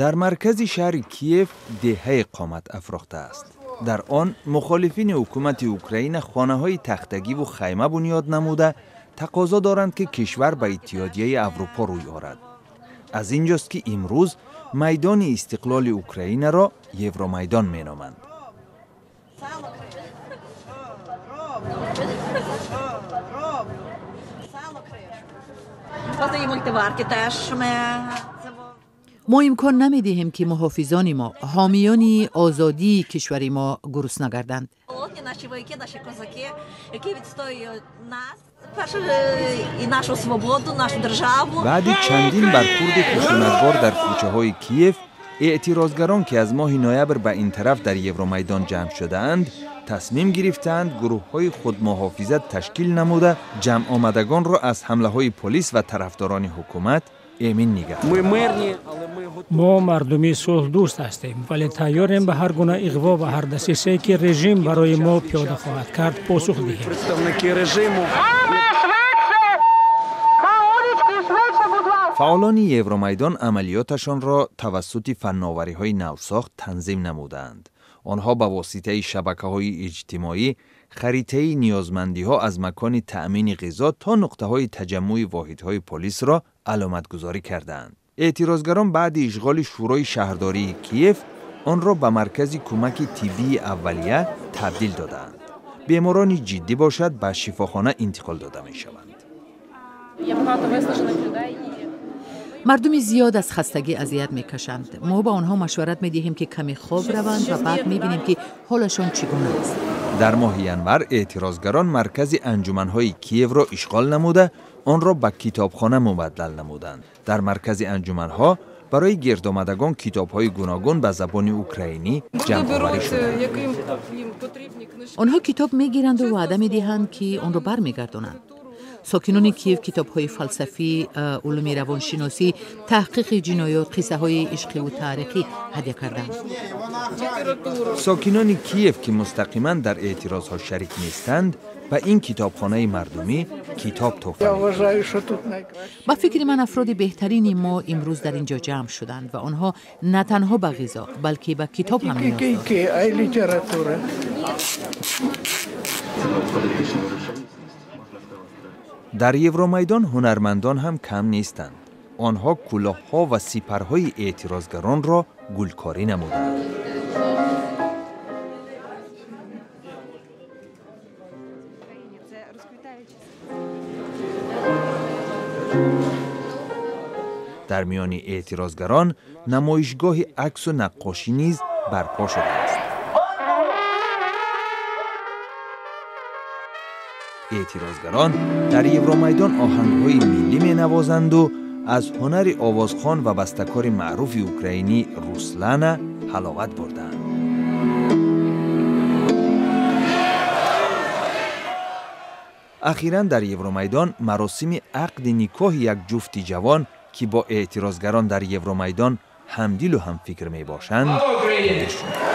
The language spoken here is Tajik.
Дар маркази шаҳри Киев деҳае қомат афрохтааст. Дар он мухолифини ҳукумати Украина хонаҳои тахтагиву хайма бунёд намуда, тақозо доранд, ки кишвар ба Иттиҳодияи Аврупо рӯй орад. Аз ин ҷост, ки имрӯз майдони истиқлоли Украинаро Евромайдон меноманд. Мо имкон намедиҳем, ки муҳофизони мо, ҳомиёни озодии кишвари мо гурусна гарданд. Баъди чандин бархурди хушунатбор дар кӯчаҳои Киев, эътирозгарон, ки аз моҳи ноябр ба ин тараф дар Евромайдон ҷамъ шудаанд, тасмим гирифтаанд гурӯҳҳои худмуҳофизат ташкил намуда, ҷамъомадагонро аз ҳамлаҳои полис ва тарафдорони ҳукумат эмин нигаҳ. Мо мардуми сулҳдӯст ҳастем, вале тайёрем ба ҳар гуна иғво ва ҳар дасисае, ки режим барои мо пиёда хоҳад кард, посух диҳем. Фаъолони Евромайдон амалиёташонро тавассути фанновариҳои навсохт танзим намудаанд. Онҳо ба воситаи шабакаҳои иҷтимоӣ харитаи ниёзмандиҳо аз макони таъмини ғизо то нуқтаҳои таҷаммӯи воҳидҳои полисро аломатгузорӣ кардаанд. Эътирозгарон баъди ишғоли Шӯрои шаҳрдории Киев онро ба маркази кӯмаки тиббии аввалия табдил додаанд. Беморони ҷиддӣ бошад, ба шифохона интиқол дода мешаванд. Мардуми зиёд аз хастагӣ азият мекашанд. Мо ба онҳо машварат медиҳем, ки каме хоб раванд, ва баъд мебинем, ки ҳолашон чӣ гуна аст. Дар моҳи январ эътирозгарон маркази анҷуманҳои Киевро ишғол намуда, онро ба китобхона мубаддал намуданд. Дар маркази анҷуманҳо барои гирдомадагон китобҳои гуногун ба забони украинӣ ҷамъоварӣ шуданд. Онҳо китоб мегиранду ваъда медиҳанд, ки онро бармегардонанд. Сокинони Киев китобҳои фалсафӣ, улуми равоншиносӣ, таҳқиқи ҷиноёт, қиссаҳои ишқиву таърихӣ ҳадя карданд. Сокинони Киев, ки мустақиман дар эътирозҳо шарик нестанд, ба ин китобхонаи мардумӣ китоб тӯҳфа. Ба фикри ман, афроди беҳтарини мо имрӯз дар ин ҷо ҷамъ шуданд ва онҳо на танҳо ба ғизо, балки ба китоб ҳам ниёз доранд. Дар Евромайдон ҳунармандон ҳам кам нестанд. Онҳо кӯлоҳҳо ва сипарҳои эътирозгаронро гулкорӣ намуданд. Дар миёни эътирозгарон намоишгоҳи аксу наққошӣ низ барпо шудааст. Эътирозгарон дар Евромайдон оҳангҳои миллӣ менавозанду аз ҳунари овозхон ва бастакори маъруфи украинӣ Руслана ҳаловат бурданд. Ахиран дар Евромайдон маросими ақди никоҳи як ҷуфти ҷавон, ки бо эътирозгарон дар Евромайдон ҳамдилу ҳамфикр мебошанд, доир шуд.